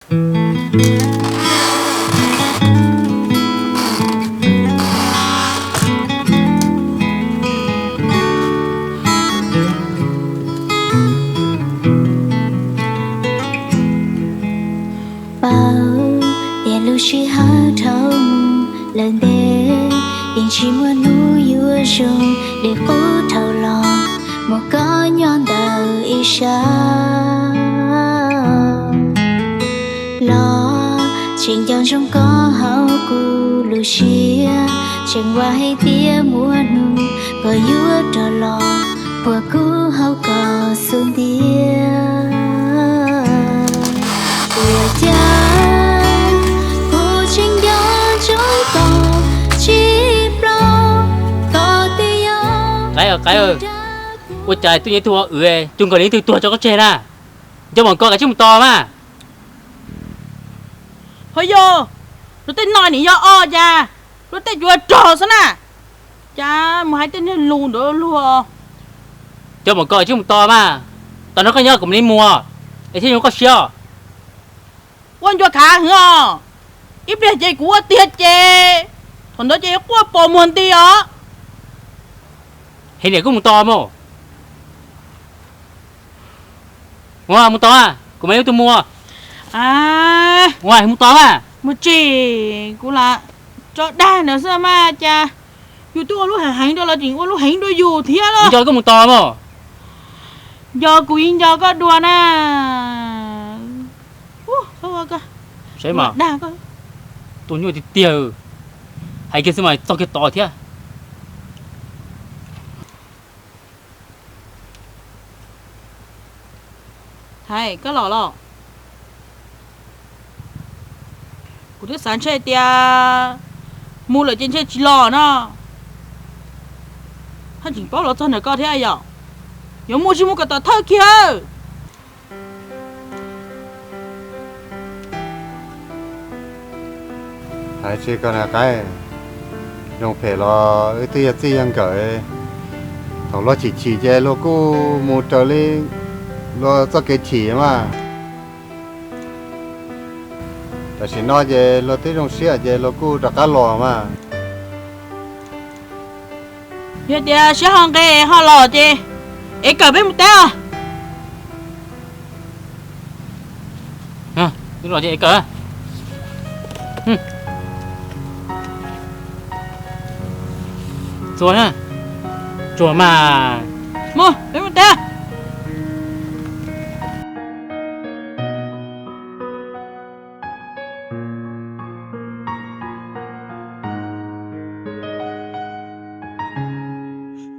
Paub tias lub sij hawm dhau mus lawm ntev, yeej tsis muaj hnub yuav zoo li qub dhau los muaj koj nyob ntawm ib sab. Los tseem nco ntsoov koj hauv kuv lub siab, tseem vam hais tias muaj hnub koj yuav rov los puag kuv hauv koj xub ntiag. Ua cas kuv tseem nco ntsoov koj tsis ploj, koj twb yog Qaib, Qaib, ua cas tuaj nyob twb ua wv, cuag nkaus li twg tuag tso koj tseg na. Nco mom koj kav tsij mus tos mas. Ho yog, luag tej no nim yog os cas, luag tej cuav rog xwb na. Cas mus hais tej niag lus ntawd luag. Nco mom koj kav tsij mus tos mas, tos nrog koj nyob kuv mam li mus, es thiaj zoo koj siab. Ua ncua khav heev os, ib pliag ces kuv ua tiag ces thaum ntawd ces yuav quaj pos muag nti os. Hais niam kuj mus tos mus. Ua mus tos, kuv mam li ua tus mus. Ua mus tos mas. Mus tsis, kuv lam tso dag ntawd xwb mas cas yus twb ua lub heev heev dua los tseem ua lub heev dua yus thiab los. Nco koj mus tos mus. Nco kuv yeej nco koj dua na. Saib mas, dag koj, tus nyuaj tiag tiag, hais kiag xwb mas txog kiag tod thiab. Hais koj los los? Kuv twb xav ntshe tias mus lawm ces ntshe tsis los no. Haj tseem paub los txog ntawm koj thiab yom. Yuav mus tsis mus kom tom thawj kiag. Hais tsis koj na Qaib, zoo phem los wb twb yog txij yog nkawm. Thaum luag chim chim ces luag kuj mus raws li luag txoj kev chim mas. Tam sim no ces luag twb zoo siab ces luag kuj rov qab los mas. Yog tias siab ho nqe ho los ces es kawm peb mus teb os. Los es kawm. Txuas, tsuas mas. Mus, peb mus teb.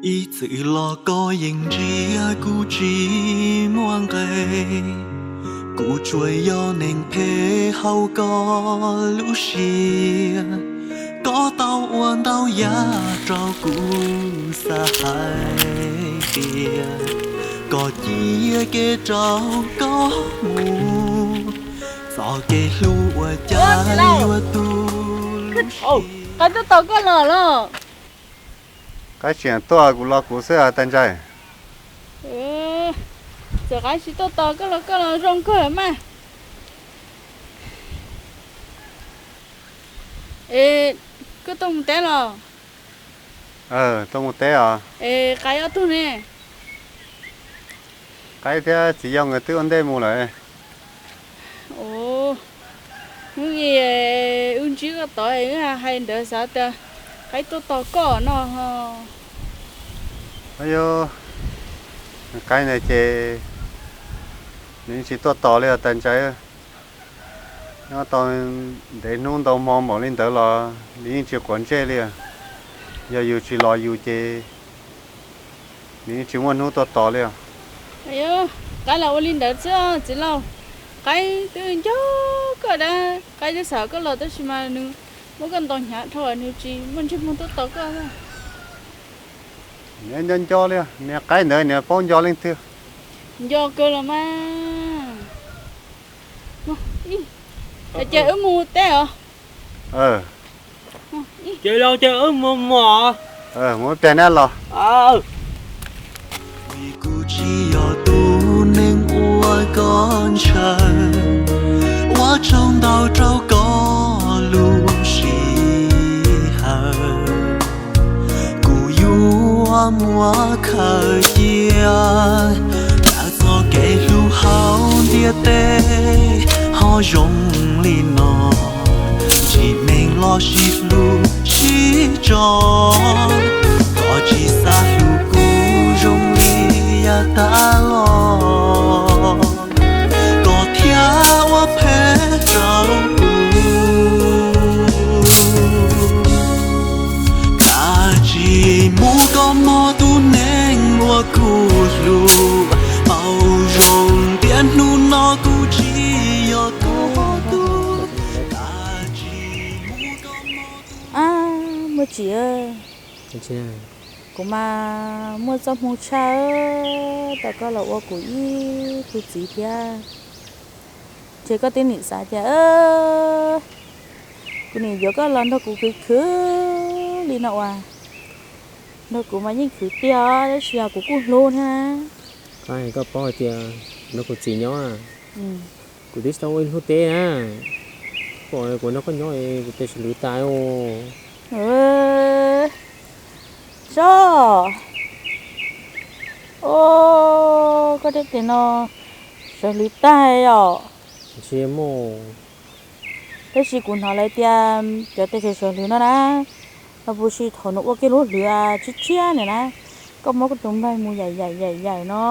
Ib txwm los koj yeej ntsia kuv tsis muaj nqe, kuv tsuas yog neeg phem hauv koj lub siab. Koj tau ua ntau yam rau kuv xav hais tias koj cia kev rau koj mus, txoj kev hlub ua cas yuav tu lub siab. Qaib tuaj tos koj los los? Qaib tseem tuaj kuv los kuv xwb tais ntsaim. Txawm Qaib tsis tuaj tos koj los koj los zoo kawg mas. Es koj tuaj mus teb los? Tuaj mus teb os. Es Qaib ob tug ne? Qaib thiab txiv yau nkawd twb ua ntej mus lawm. Hnub i wb ntsib koj tod wb hais ntawd xav tias Qaib tuaj tos koj no ho. Yog Qaib ntawd ces nws yeej tsis tuaj tos li os tais ntsaim. Nyob tau ntev hnub ntau hmo npaum li ntawd los nws yeej tsis quav ntsej li os. Yog yus tsis los yus ces nws yeej tsis muaj hnub tuaj tos li os. Qaib los ua li ntawd xwb txiv laus. Qaib twb nco koj dab, Qaib twb xav koj los tab sis mas nws muab koj ntaus hnyav dhau nws tsis muaj ntsej muag tuaj tos koj. Nws nco nco li, niag Qaib ntawd nws paub nco leej twg. Nco kawg los mas. Ces wb mus teb os. Ces los ces wb mus mos. Mus ib pliag nab los. Kuv tsis yog tus neeg ua koj ntshaw, ua Tsaug ntau rau koj lub sij hawm, kuv yuav muab khaws cia. Kav txoj kev hlub hauv ntiaj teb ho zoo li no, tsis neeg los sib hlub sib tso. Koj tsis xav hlub kuv zoo li yav tas los, koj thiaj ua phem rau kuv. Kav tsij mus koj mog tus neeg uas kuv hlub, paub zoo tias hnub no kuv tsis yog koj tug. Kav tsij mus koj mog tus... Muaj tsim, kuv mas muaj txoj hmoo tshaj tau koj los ua kuv ib tug txiv thiab. Ces koj twb nim xav tias kuv nim yuav koj los nrog kuv khwv khwv li no uas nrog kuv mas yeej khwv tiag, tab sis yog kuv kuj hlub thiab. Koj paub hais tias nrog kuv txiv nyob, kuv twb tsis tau ua ib hnub teb na. Koj pom kuv nrog koj nyob kuv tes sawv lwv tas. Soj, koj tej tes no sawv lwv tag os. Tab sis kuv hnov lawv tias cov tes sawv sawv lwv no na, los puas tsis thaum nws ua kiag lub hlwv tshiab tshiab ntawm na, koj muab koj tus nplaig mus yaim yaim yaim yaim no,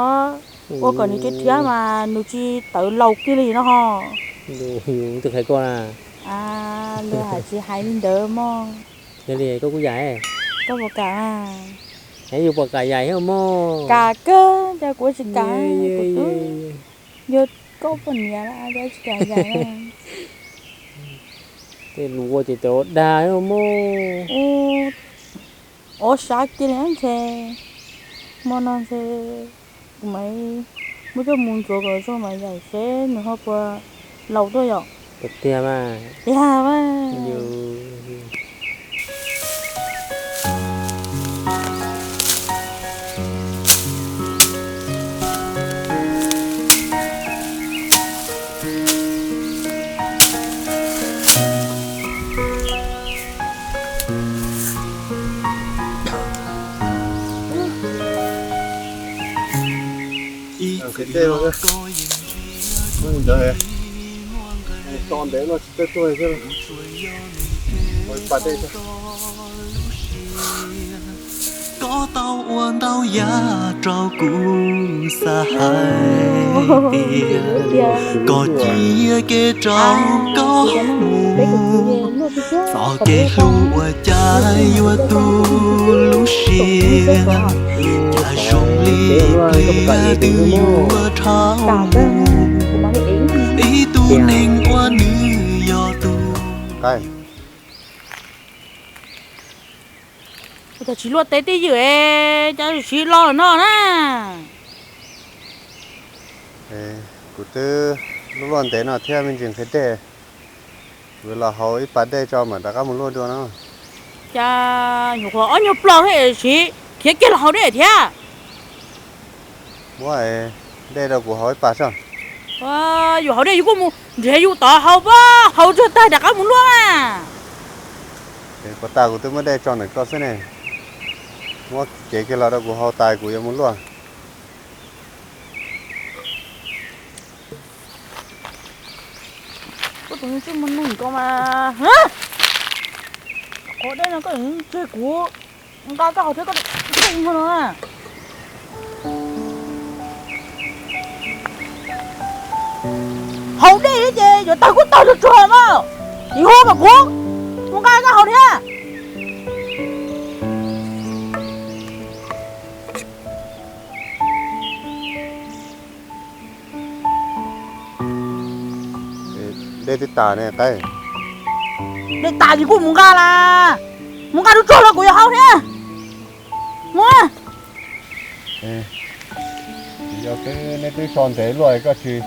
ua kom nws rhiab rhiab mas nws tsis tawv laus kiag li no ho. Tus hais koj na, luag hais tsis hais li ntawd mog. Yog li koj kuj yaim, koj puas kam? Yus puas kam yaim thiab mog? Kam kawg, cas kuv tsis kam, kuv twb yog koj poj niam lawm cas tsis kam yaim. Tej lus ua ces cov dag mog. Ua sab kiag li ntshe, hmo no ntshe kuv mam muab coj mus ntxuav kom zoo mas yaim seb nws ho puas laus tuaj yom. Tiag mas. Tiag mas. Ib txwm los koj yeej ntsia kuv, tso ntev no tsis tau tuag thiab, ua ib pas dej tso. Koj tau ua ntau yam rau kuv, xav hais tias koj cia kev rau koj mus. Txoj kev hlub ua cas yuav tu lub siab, cas zoo li pliag twb yuav dhau mus. Ib tug neeg uas nws yog tus... Ua cas tsis luaj teb twj ywm, cas tsis los lawm no na? Kuv twb luaj luaj ntev no thiab me ntsis nqhis dej. Kuv los haus ib pas dej tso mam rov qab mus luaj dua no. Cas nyuam qhuav ob nyuag plaws thiab es khiav kiag los haus dej thiab. Muab dej rau kuv haus ib pas tso. Yus haus dej yus kuj mus nrhiav yus tod haus pab, haus tsuag tag rov qab mus luaj mas. Puas tas kuv twb muab dej tso ntawm koj xwb ne. Muab cev kiag los rau kuv haus tas kuv yuav mus luaj. Koj tus tsis muaj neeg ko mas, qhov dej no koj tseg kuv nqa koj haus thiab koj no. Haus dej thiab ces yuav tawg kuj tawg tsuag tsuag mas, tsis hu kom kuv mus nqa koj haus thiab. Dej twb tas ne qaib. Dej tas ces kuj mus nqa las, mus nqa tsuag tsuag los kuv yuav haus thiab. Mus. Txiv yau twb, neb twb so ntev luaj koj tsis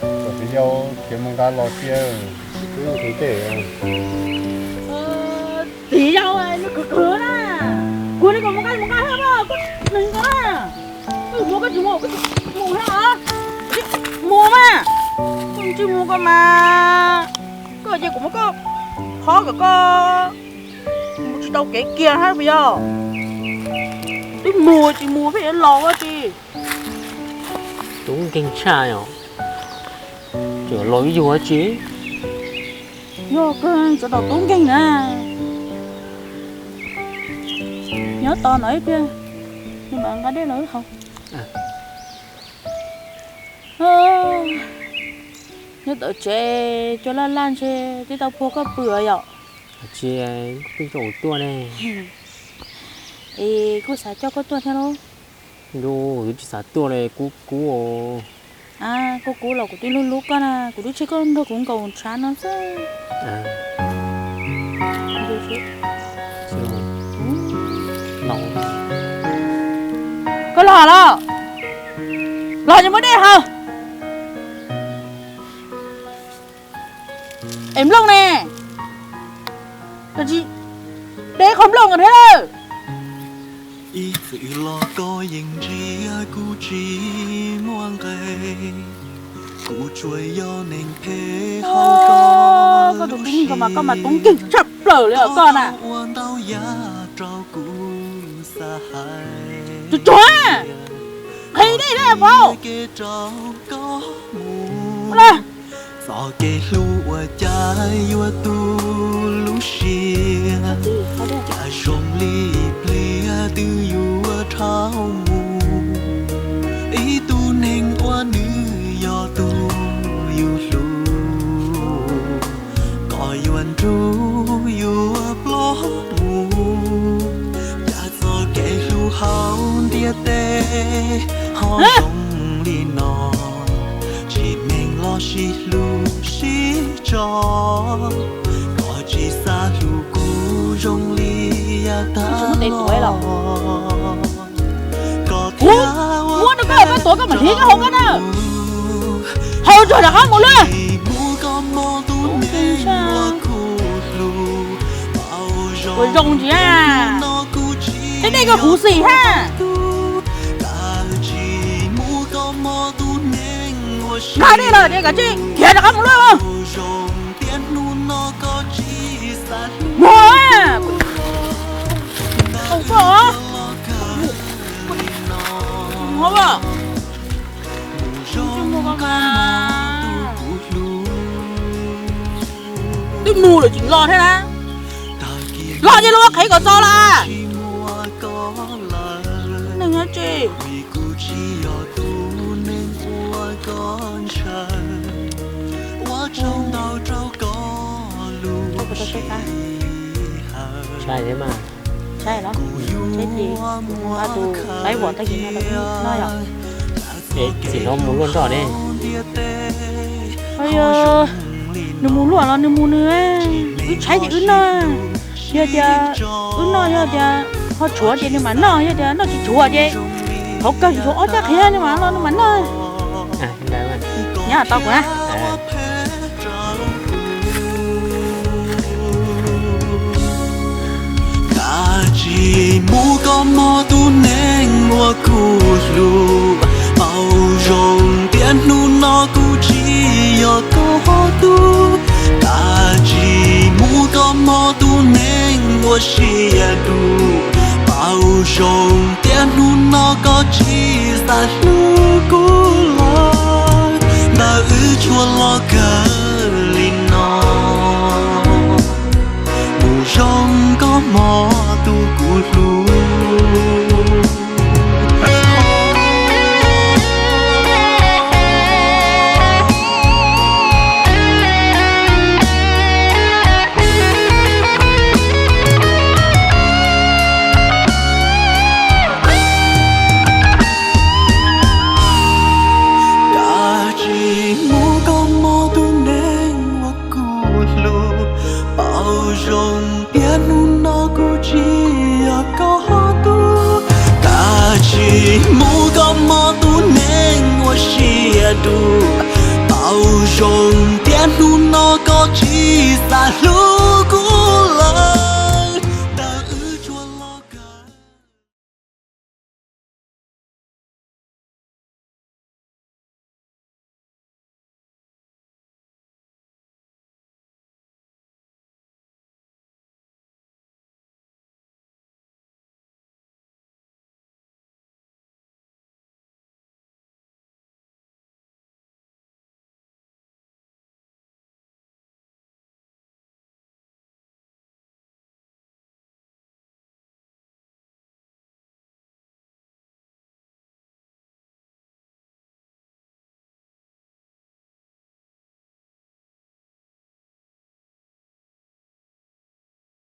kom txiv yau khiav mus nqa los cia. Twb ntxhw dej. Txiv yau nws khwv khwv na, kuv li kom mus nqa mus nqa thiab mas koj neeg ko na. Koj mus koj tsis mus, koj mus thiab os. Mus mas. Kuv tsis mus koj mas, koj ces kuv muab koj qhob kom koj mus tsis tau kev kiag hab puas yog? Twb mus tsis mus pheej yuav los ua tsi? Tub nkeeg tshaj os, tseem los ib yug ua tsi? Yog kawg tsuav tau tub nkeeg na. Nyob tos no ib pliag, nws mam nqa dej los wb haus. Nyob tom tsev cua laj laj ntshe twb tau puag koj pw yom. Tsis, pheej coj kuv tuaj ne. Es kuj xav coj koj tuaj thiab lauj. Yus tsis xav tuaj li, kub kub. Kub kub los kuv twb hlub hlub koj na, kuv twb tseg koj nrog kuv nkaum tshav no xwb. Koj los los, los ces muab dej haus. Es nplooj ne, koj tsis de qhov nplooj ko thiab lawm. Ib txwm los koj yeej ntsia kuv tsis muaj nqe, kuv tsuas yog neeg phem hauv koj lub siab. Koj tus tub nkeeg mas koj mas tub nkeeg tshaj plaws li os koj na. Ua ntau yam rau kuv xav hais. Tsuag tsuag, qhia dej na vauv. Txoj kev hlub ua cas yuav tu lub siab, cas zoo li pliag twb yuav dhau mus. Ib tug neeg uas nws yog tus yus hlub, koj yuav nrug yuav ploj mus. Cas txoj kev hlub hauv ntiaj teb ho zoo li no, tsis neeg los sib hlub sib tso. Koj tsis xav hlub kuv zoo li yav tag los. Kuv muab rau koj, koj tuav koj mam hliv koj hauv koj na. Haus tsuag rov qab mus luaj. Ua zoo ntsia, tej dej koj huv xim hab. Nqa dej los ces kav tsij khiav rov qab mus luaj. Muag, muag, twb mus lawm tsis los thiab na. Los ces los qheb kom txog las. Neeg nyob tsev. Ua tsaug ntau rau koj lub sij hawm. Saib thiab mas. Saib los, saib ces, tus qaib vom tag kis no los wb noj yom. Es txim no mus luaj nroj ne. Nws mus luaj los nws mus nws, wb tshaib ces wb noj. Yog tias wb noj, yog tias ho tshuav ces nws mam noj, yog tias noj tsis tshuav ces qhov kawg tsis tshuav ob caj qhiav nws mam los nws mam noj. Nyob tau kuv na. Kav tsij mus koj mog tus neeg uas kuv hlub, paub zoo tias hnub no kuv tsis yog koj tub. Kav tsij mus koj mog tus neeg uas siab dub, paub zoo tias hnub no koj tsis xav hlub kuv lawm. Ntawm wb tshuav los kawg li no, mus zoo koj mog tus kuv hlub. Kav tsij mus koj mog tus neeg uas kuv hlub, paub zoo tias hnub no kuv tsis yog koj tub. Kav tsij mus koj mog tus neeg uas siab dub, paub zoo tias hnub no koj tsis xav hlub